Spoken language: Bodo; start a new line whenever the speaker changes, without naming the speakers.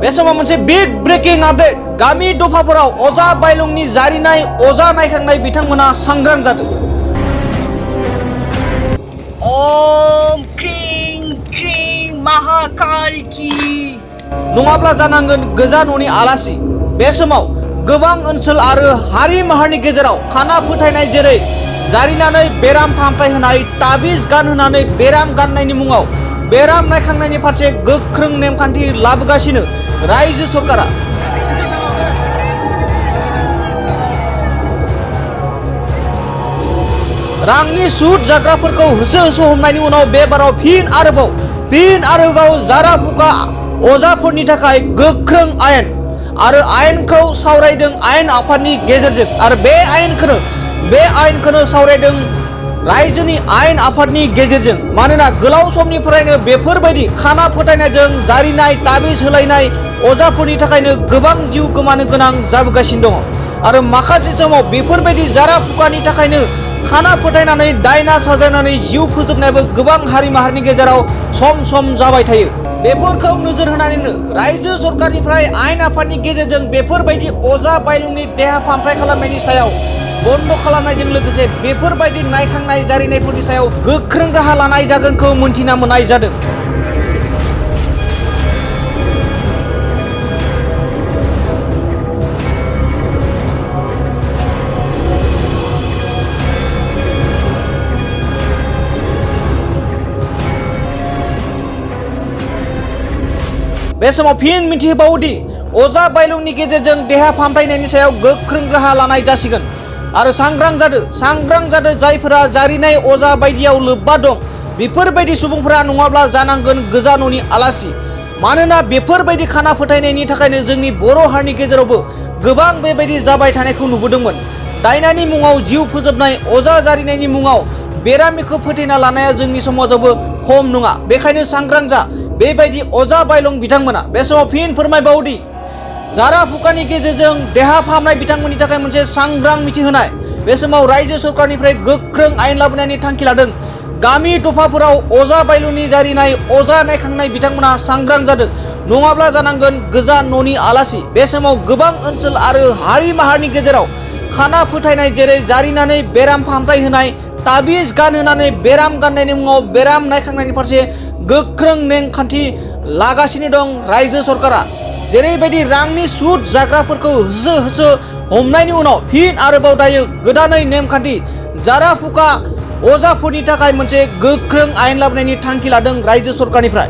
बे समाव मोनसे बिग ब्रेकिं आपडेट गामि दफाफोराव अजा बायलंनि जारिनाय अजा नायखांनाय बिथांमोना सांग्रां जादों।
ओम क्रीं क्रीं महाकाल की
नङाब्ला जानांगोन गोजा न'नि आलासि। बे समाव गोबां ओनसोल आरो हारि माहारिनि गेजेराव खाना फोथायनाय जेरै जारिनानै बेराम फाहामथाय होनाय, ताबिज गानहोनानै बेराम गाननायनि मुङाव बेराम नायखांनायनि फारसे गोख्रों नेमखान्थि लाबोगासिनो रायजो सरकारा। रांनि सुद जाग्राफोरखौ होसो होसो हमनायनि उनाव बेबाराव फिन आरोबाव जारा फुका अजाफोरनि थाखाय गोख्रों आयेन आरो आयेनखौ सावरायदों आयेन आफादनि गेजेरजों आरो बे आयेनखौनो सावरायदों रायजोनि आयेन आफादनि गेजेरजों। मानोना गोलाव समनिफ्रायनो बेफोरबायदि खाना फोथायनायजों जारिनाय ताबिज होलायनाय अजाफोरनि थाखायनो गोबां जिउ गोमानो गोनां जाबोगासिनो दङ आरो माखासे समाव बेफोरबायदि जारा फुकानि थाखायनो खाना फोथायनानै दायना साजायनानै जिउ फोजोबनायबो गोबां हारि माहारिनि गेजेराव सम सम जाबाय थायो। बेफोरखौ नोजोर होनानैनो रायजो सरकारनिफ्राय आयेन आफादनि गेजेरजों बेफोरबायदि अजा बायलंनि देहा फाहामथाय खालामनायनि सायाव बन्द खालामनायजों लोगोसे बेफोरबायदि नायखांनाय जारिनायफोरनि सायाव गोख्रों राहा लानाय जागोनखौ मोनथिना मोननाय जादों। बे समाव फिन मिथिहोबावोदि अजा बायलंनि गेजेरजों देहा फाहामथायनायनि सायाव गोख्रों राहा लानाय जासिगोन आरो सांग्रां जादो जायफोरा जारिनाय अजा बायदियाव लोब्बा दं बेफोरबायदि सुबुंफोरा नङाब्ला जानांगोन गोजा न'नि आलासि। मानोना बेफोरबायदि खाना फोथायनायनि थाखायनो जोंनि बर' हारिनि गेजेरावबो गोबां बेबायदि जाबाय थानायखौ नुबोदोंमोन। दायनानि मुङाव जिउ फोजोबनाय, अजा जारिनायनि मुङाव बेरामिखौ फोथैना लानाया जोंनि समाजावबो खम नङा। बेखायनो सांग्रां जा बेबायदि अजा बायलं बिथांमोना। बे समाव फिन फोरमायबावोदि जारा फुकानि गेजेरजों देहा फाहामनाय बिथांमोननि थाखाय मोनसे सांग्रां मिथिहोनाय। बे समाव रायजो सरकारनिफ्राय गोख्रों आयेन लाबोनायनि थांखि लादों। गामि दफाफोराव अजा बायलंनि जारिनाय अजा नायखांनाय बिथांमोना सांग्रां जादों नङाब्ला जानांगोन गोजा न'नि आलासि। बे समाव गोबां ओनसोल आरो हारि माहारिनि गेजेराव खाना फोथायनाय जेरै जारिनानै बेराम फाहामथाय होनाय, ताबिज गानहोनानै बेराम गाननायनि मुङाव बेराम नायखांनायनि फारसे गोख्रों नेमखान्थि लागासिनो दं रायजो सरकारा। जेरैबायदि रांनि सुद जाग्राफोरखौ होसो होसो हमनायनि उनाव फिन आरोबाव दायो गोदानै नेमखान्थि जारा फुका अजाफोरनि थाखाय मोनसे गोख्रों आयेन लाबोनायनि थांखि लादों रायजो सरकारनिफ्राय।